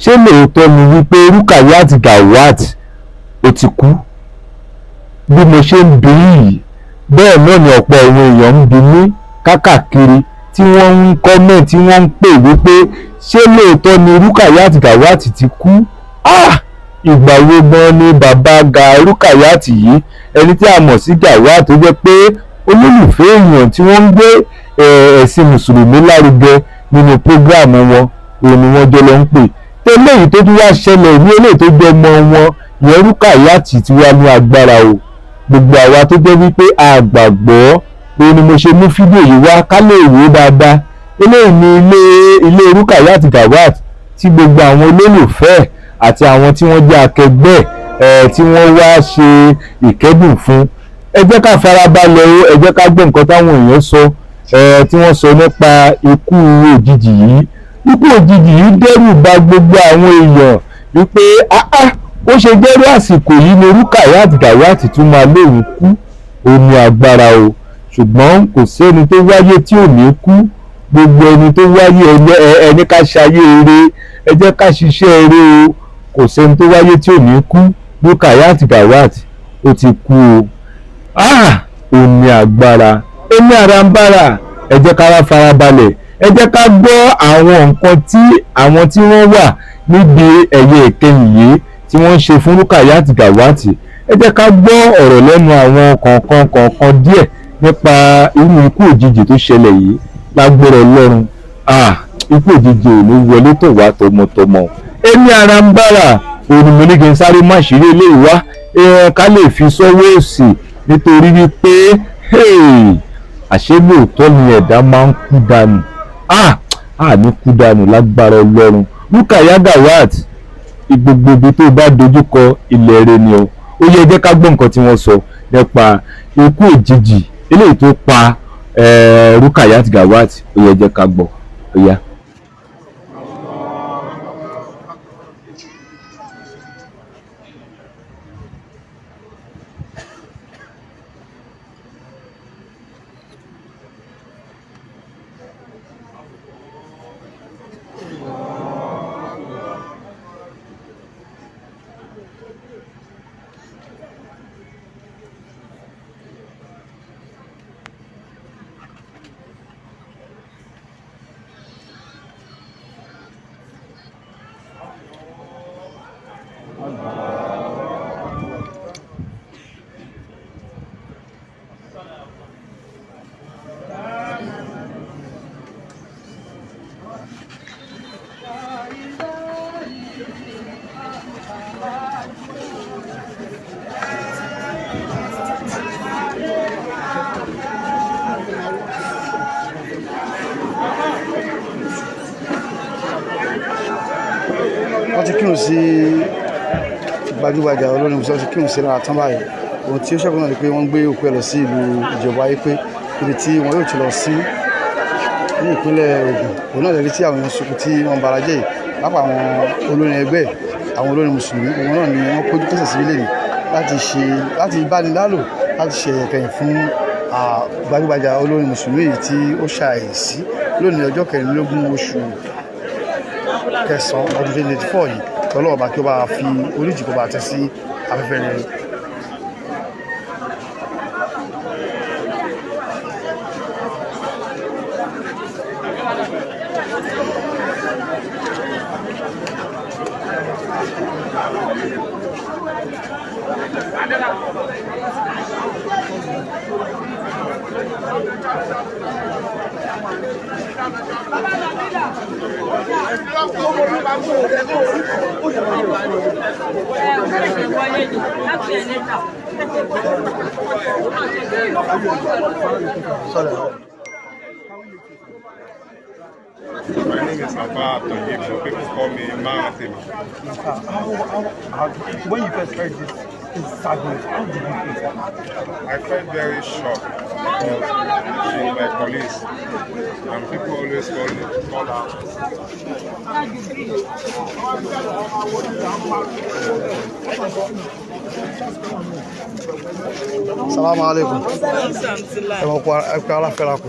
Ṣé lóòótọ́ ni wípé Rukayat Gawat ó ti kú? Bí mo ṣe ń bi yìí, bẹ́ẹ̀ náà ni ọ̀pọ̀ àwọn èèyàn ń bi mí kákàkiri, tí wọ́n ń comment, tí wọ́n ń pè wípé ṣé lóòótọ́ ni Rukayat Gawat ti kú? Ìgbà wo gan ni bàbá Rukayat yìí, ẹni tí a mọ̀ sí Gawat, tó jẹ́ pé olólùfẹ́ èèyàn tí wọ́n ń gbé ẹ̀sìn mùsùlùmí lárugẹ nínú program wọn, òun ni wọ́n jọ lọ ń pè tẹ́lẹ̀ yìí tó tún wá ṣẹlẹ̀ ní eléyìí tó jẹ́ ọmọ wọn ìyẹn Rukayat ti wá ní agbára o. Gbogbo àwa tó jẹ́ wípé a gbàgbọ́, òun ni mo ṣe mú fídíò yìí wá ká lè wò ó dáadáa. Eléyìí ni ilé Rukayat Gawat tí gbogbo àwọn olólùfẹ́ àti àwọn tí wọ́n jẹ́ akẹgbẹ́ ẹ̀ tí wọ́n wá ṣe ìkẹ́dùn fún. Ẹ jẹ́ ká farabalẹ̀ o, ẹ jẹ́ ká gbọ́ nǹkan táwọn èèyàn sọ, tí wọ́n sọ nípa ikú òjijì yìí. Ikú òjijì yìí dẹ́rù bà gbogbo àwọn èèyàn wípé ó ṣe jẹ́rú àsìkò yìí ni Rukayat Gawat tún máa lóun kú. Ó ní agbára o, ṣùgbọ́n kò sẹ́ni tó wáyé tí ò ní kú. Gbogbo ẹni tó wáyé, ẹni ká ṣayé eré, ẹ jẹ́ ká ṣiṣẹ́ eré o. Kò sẹ́ni tó wáyé tí ò ní kú. Rukayat Gawat ó ti kú o. Ó ní agbára. Èmi ara ń bára. Ẹ jẹ́ ká wá farabalẹ̀, ẹ jẹ́ ká gbọ́ àwọn nǹkan tí àwọn tí wọ́n wà níbi ẹ̀yẹ ìkẹyìn yìí tí wọ́n ń ṣe fún Rukayat Gawat. Ẹ jẹ́ ká gbọ́ ọ̀rọ̀ lẹ́nu àwọn kọ̀ọ̀kan kọ̀ọ̀kan díẹ̀ nípa irú ikú òjijì tó ṣẹlẹ̀ yìí. Lágbára Ọlọ́run, ikú òjijì ò ní wọlé tó wá tọmọtọmọ. Èmi ara ń bára, òun ni mo ní kí n sáré má ṣeré eléyìí wá ká lè fi sọ́wọ́ òsì, nítorí wípé àṣé lóòótọ́ ni ẹ̀dá máa ń kú dànù. Ní kú dànù lágbára Ọlọ́run. Rukayat Gawat, gbogbo ibi tó bá dojúkọ ilẹ̀ rẹ ni o. Ó yẹ jẹ́ ká gbọ́ nǹkan tí wọ́n sọ nípa ikú òjijì eléyìí tó pa Rukayat Gawat. Ó yẹ jẹ́ ká gbọ́. Ó yá. Wọ́n ti kírun sí gbajúgbajà olórin mùsùlùmí, ti kírun sí lára tán báyìí. Ohun tí ó ṣẹ́gun náà ni pé wọ́n ń gbé òkú ẹ̀ lọ sí ìlú Ìjẹ̀bú Ayépé, níbi tí wọn yóò ti lọ sí ní ìpínlẹ̀ Ògùn. Òun náà lè rí tí àwọn èèyàn sunkún tí wọ́n bara jẹ́ yìí, pápá àwọn olórin ẹgbẹ́ àwọn olórin mùsùlùmí, òun náà ni wọ́n péjú pésẹ̀ sí ilé yìí láti ṣe, láti bánilálò, láti ṣe ẹ̀kẹyìn fún gbajúgbajà olórin mùsùlùmí yìí tí ó ṣàìsí lónìí ọjọ́ 24 oṣù kẹsàn-án ọdún 2024 yìí. Tọ́lọ́ọ̀bá kí ó bá fi oríjì kó bá tẹ́ sí afẹ́fẹ́ rere. My name is Abba Toyib, but people call me Maratim. How, when you first heard this sad news, how did you feel? I felt very shocked because she's my colleague, and people always call her. Salamu alaikum. Ẹ wọ́n kó ara fẹ́ra kù.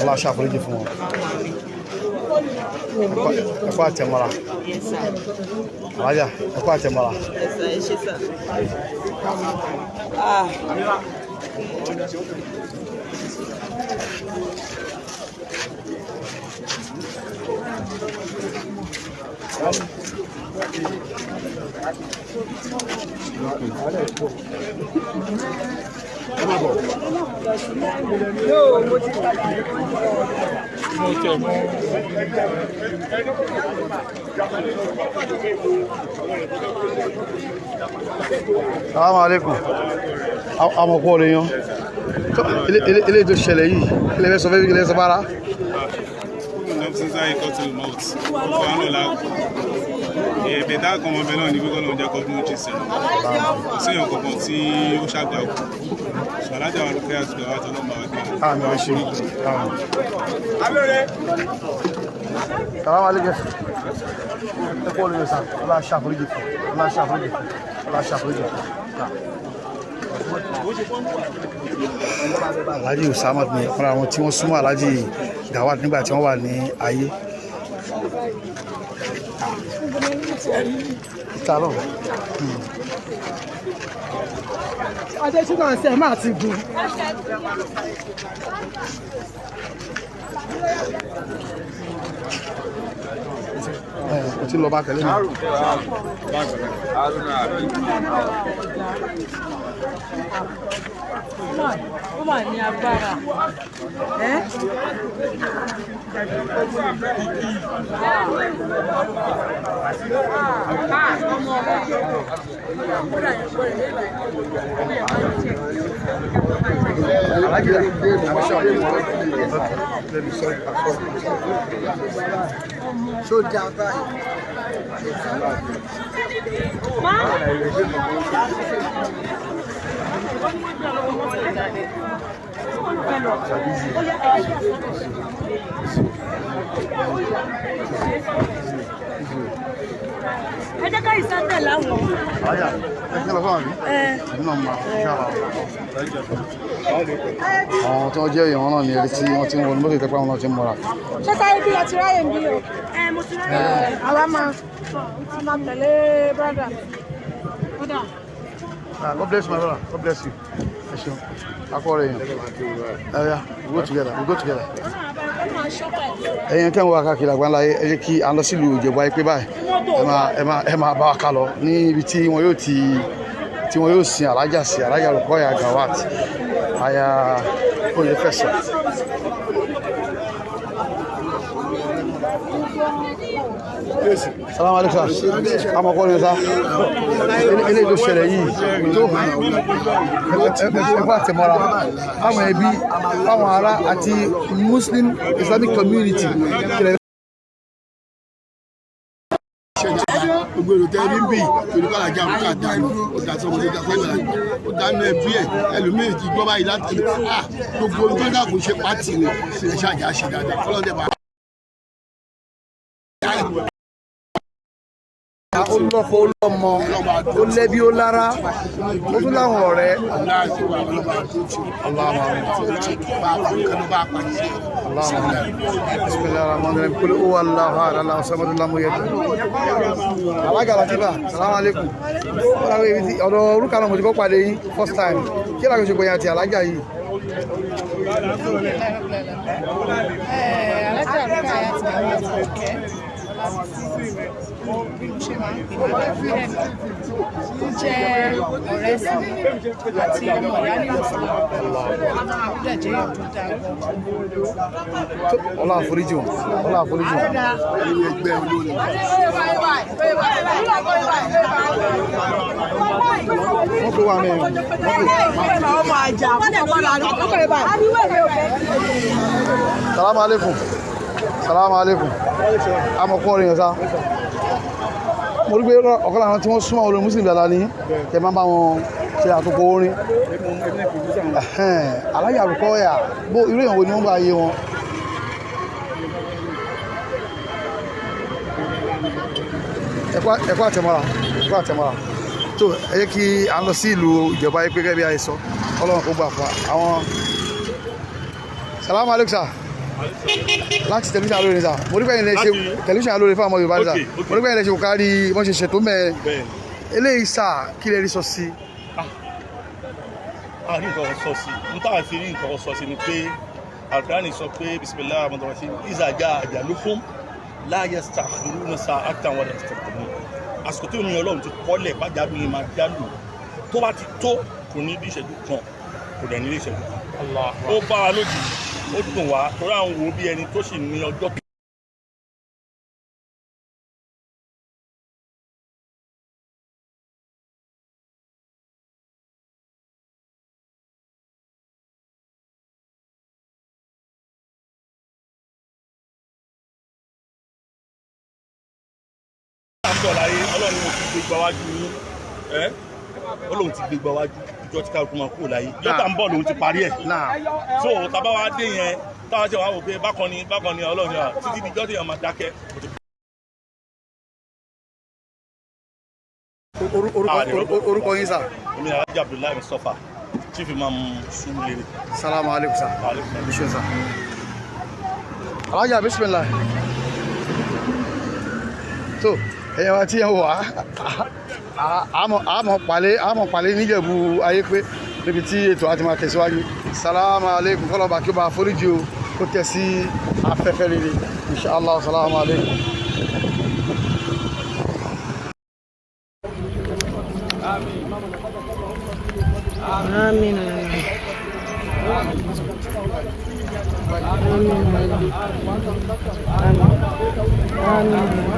Ọlá ṣàforíjì fún wọn. Ẹ kú àtẹ̀mọ́ra. Yes, sir. Alájà, ẹ kú àtẹ̀mọ́ra. Yes, sir. Ẹ ṣé, sir. Ah. Salamu alaikum. Àmọ̀kú ọ̀rẹ́ yan. Eléyìí tó ṣẹlẹ̀ yìí, ilé fẹ́ sọ fẹ́ ilé sọ bára. Nafsin zai kọtù mouth ọ̀fọ̀ la ẹ̀bẹ̀ tá a kan ọmọbẹ náà ní pé kọ́lọ́run jẹ́ kọ́dún ó ṣe kò sí èèyàn kankan tí ó ṣàgbà kù sọ alájà wa lókè àti ìgbà wa tọ́lọ́ máa kẹ́. Àmì ẹ ṣé. Salamu alaikum. Ẹ kú ọ̀rẹ́ sàn. Ọlá ṣàforíjì fún. Ọlá ṣàforíjì fún. Ọlá ṣàforíjì fún. Alhaji Usama ni ọ̀kan lára àwọn tí wọ́n súnmọ́ Alhaji Gawat nígbà tí wọ́n wà ní ayé. Ìta lọ. Adésínà ṣe máa ti gùn. Ẹ kò tí lọ bá tẹ̀lé mi. Ó mà ní agbára. Ẹ́ Ṣó dáa báyìí? Ẹ jẹ́ ká ìsátẹ̀ láwọn. Àyà, ẹ ti lọ fún àbí? Èmi náà máa ṣe àlà. Àwọn tó jẹ́ èèyàn náà ní eré tí wọ́n ti ń wọnú mọ́tò ìtẹ́pá wọn náà ti ń mọ́ra. Ṣé sáré bí ọtí ráyè ń bí o? Ẹ mo ti ráyè. Àwa máa tẹ̀lé brọ́dà. Brọ́dà. God bless you, my brother. God bless you. Ẹ ṣeun. Akọ rẹ̀ yẹn. Ẹ̀yà, we go together. We go together. Ẹ̀yin tẹ́ ń wá káàkiri àgbáńlá ayé, ẹ jẹ́ kí a lọ sílùú Ìjẹ̀bú Ayé pé báyìí. Ẹ máa bá wa ká lọ ní ibi tí wọn yóò ti tí wọn yóò sin alájà sí alájà Rukaya Gawat aya Oyefeso. Salamu alaikum sir. Àmọ̀kọ́ ni sá. Eléyìí tó ṣẹlẹ̀ yìí tó ẹgbẹ́ àtẹ̀mọ́ra àwọn ẹbí àwọn ará àti Muslim Islamic community. Gbogbo èrò tẹ ní bì torí kọ́ làjà òkà dànù ó dà sọmọ tó dà sọmọ ó dànù ẹbí ẹ ẹlòmíì ti gbọ́ báyìí láti gbogbo ohun tó dà kó ṣe pàtì ni ẹ ṣáàjà ṣe dáadáa kọ́lọ́dẹ̀ bá. Ó lọ́kọ, ó lọ́mọ, ó lẹ́bí, ó lára, ó tún láwọn ọ̀rẹ́. Bismillahirrahmanirrahim. Kul huwa Allahu ahad, Allahu samad, lam yalid. Alága Latifa, salaam alaikum. Ọ̀dọ̀ orúkọ náà mo ti kọ́ pàdé yín first time. Kí làwọn ìṣègùn yẹn àti alága yìí? Alájà Rukaya ti Gawat Ọ̀kẹ́ bí mo ṣe máa ń pè ní Fílẹ̀mù ó jẹ́ ọ̀rẹ́ sí mi àti ọmọ ìyá nínú Islam, ó dẹ̀ jẹ́ èèyàn tó dáa gan. Ọlá àforíjì wọn, Ọlá àforíjì wọn. Wọ́n tó wà mẹ́rin. Salamu alaikum. Salamu alaikum. Amọ̀kọ́ rẹ̀ yẹn sá. Mo rí pé ọ̀kan lára tí wọ́n súnmọ́ olórin Muslim dáadáa ní kẹ máa bá wọn ṣe àtòpọ̀ orin. Alájà Rukaya, bó irú èèyàn wo ni wọ́n bá yé wọn? Ẹ kú àtẹ̀mọ́ra, ẹ kú àtẹ̀mọ́ra. Tó ẹ jẹ́ kí a lọ sí ìlú Ìjẹ̀bú Ayé pé gẹ́gẹ́ bí a ṣe sọ, Ọlọ́run kó gbà fún wa. Àwọn Salamu alaikum sir. Láti tẹlifíṣàn Alóore sà. Mo rí pé ẹ̀yin lẹ ṣe tẹlifíṣàn Alóore fún àwọn Yorùbá sà. Mo rí pé ẹ̀yin lẹ ṣe kò kárí wọ́n ṣe ṣètò mẹ́ẹ̀. Eléyìí sà, kí lè rí sọ sí? A rí nǹkan sọ sí. N táwa fi rí nǹkan sọ sí ni pé Al-Qur'ani sọ pé bisimilahi rahman rahim izaja ajaluhum la yastakhiruna sa'atan wala yastaqdimun. Àsìkò tó ní Ọlọ́run ti kọ́lẹ̀ bájálù ni máa jálù, tó bá ti tó kò ní bí ìṣẹ́jú kan, kò dẹ̀ ní bí ìṣẹ́jú kan. Ó bá wa lójijì, ó dùn wá torí à ń wo bí ẹni tó sì ní ọjọ́. Láyé Ọlọ́run mo ti gbé gba wájú yín, ẹ Ọlọ́run ti gbé gba wájú ìjọ tí kálukú máa kúrò láyé, ìjọ tá ń bọ̀ lòun ti parí ẹ̀. So tábà wá dé yẹn, táwa ṣe wá wò pé bákan ni bákan ni Ọlọ́run yà títí di ìjọ tí yẹn máa dákẹ́. Orúkọ yín sà? Èmi Alhaji Abdullahi Mustapha, Chief Imam Surulere. Salamu alaikum sà. Alaikum sà. Alhaji bismillah. So ẹ̀yẹ̀ wa tí ẹ wà àmọ̀ pàlẹ́ níjẹ̀bú ayé pé níbi tí ètò àti máa tẹ̀síwájú. Salamu alaikum, kọ́lọ́ba kí ó bá foríjì o, kó tẹ̀ sí afẹ́fẹ́ rere inshallah. Salamu alaikum. Àmín. Àmín. Àmín.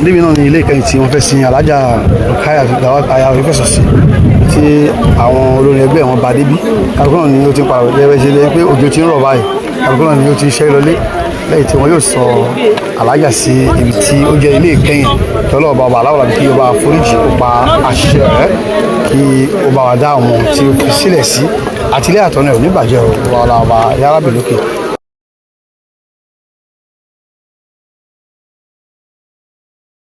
Níbi náà ni ilé ìkẹyìn tí wọ́n fẹ́ sin Alhaja Rukayat Gawat aya Orífẹ̀sọ̀ sí, tí àwọn olórin ẹgbẹ́ wọn bá débí. Kálukú náà ni ó ti ń padà lẹ́wẹ́ ṣe lẹ́yìn pé òjò ti ń rọ̀ báyìí. Kálukú náà ni ó ti ń ṣẹ́ lọlé lẹ́yìn tí wọ́n yóò sọ Alhaja sí ibi tí ó jẹ́ ilé ìkẹyìn. Kí Ọlọ́run ọba aláwọ̀ àbí kí ó bá foríjì, ó pa àṣìṣe rẹ̀, kí ó bá wa dá àwọn tí ó fi sílẹ̀ sí àti ilé àtọ̀nà ẹ̀ ò ní bàjẹ́ o. Ọba yàrá bẹ̀ lókè.